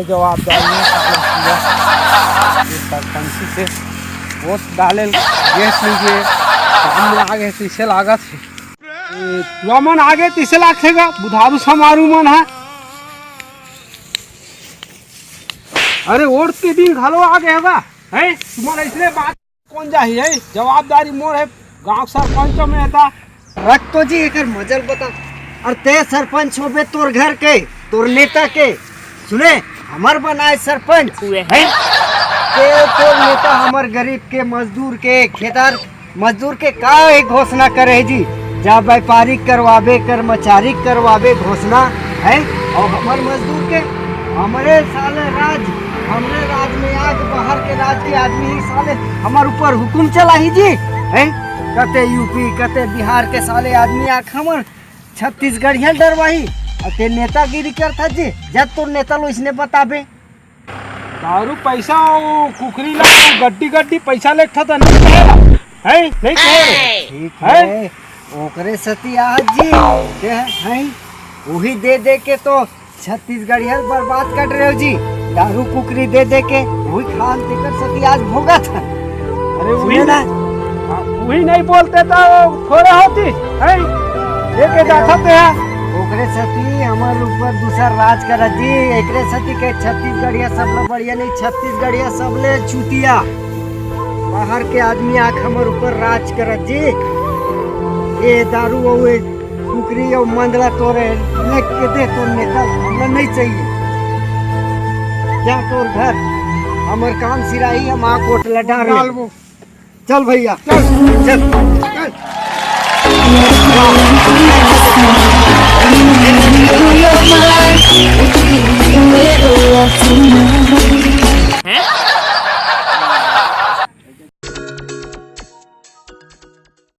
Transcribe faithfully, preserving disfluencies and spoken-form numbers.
जवाबदारी है, ये सरपंची से वोट डाले, गैस नहीं दिए, काम में आ गए, तो इसे लागत है। ए, तुआ मन आगे तिसे लागथे गा, बुधारू समारू मन ह। अरे, वोट के दिन घलो आगे हे गा, हैं? तुमन अइसने बात कोन जाही, हैं? जवाबदारी मोर हे, गांव सरपंच में एता। रख तो जी, एकर मजल बता। अरे, ते सरपंच होबे तोर घर के, तोर नेता के, सुने, हमर बनाए सरपंच हुए हैं। ते तोर नेता हमर गरीब के, मजदूर के, खेदार मजदूर के का एक घोषणा करे हे जी? जा व्यापारिक करवाबे, कर्मचारी करवाबे घोषणा, हैं? अउ हमर मजदूर के, हमरे साले राज, हमरे राज में आके बाहर के राज के आदमी ही साले हमर ऊपर हुकुम चलाही जी, हैं? कते यूपी, कते बिहार के साले आदमी आके हमर छत्तीसगढ़िया ल डरवाही, अउ ते नेतागिरी करथा जी, जब तोर नेता लो इसने बताबे। दारू पैसा अउ कुकरी ला अउ गड्डी गड्डी पैसा लेखथा त नहीं कहे ला, हैं? नहीं कहे रे। ठीक हैं? है, ओकरे सती आज जी, के हैं? वही दे दे के तो छत्तीसगढ़िया बर्बाद कर रहे हो जी। दारू कुकरी दे दे के वही खान तेकर सती आज भोगत है। अरे वही सुने ना? हाँ, वही नहीं बोलते तो थोड़े होती, हैं? लेके जाता तो यार। ओकरे सती हमर ऊपर दूसर राज करत जी, एकरे सती के छत्तीसगढ़िया सबले बढ़िया नहीं, छत्तीसगढ़िया सबले चूतिया। बाहर के आदमी आके हमर ऊपर राज करत जी। ये दारू अउ ये कुकरी अउ मंदला तोरे लेके दे, तोर नेता हमला नहीं चाहिए। जा तोर घर, हमर काम सिराही, हम आ कोट लटा रहे। डालबो। चल भैया, चल, चल, चल।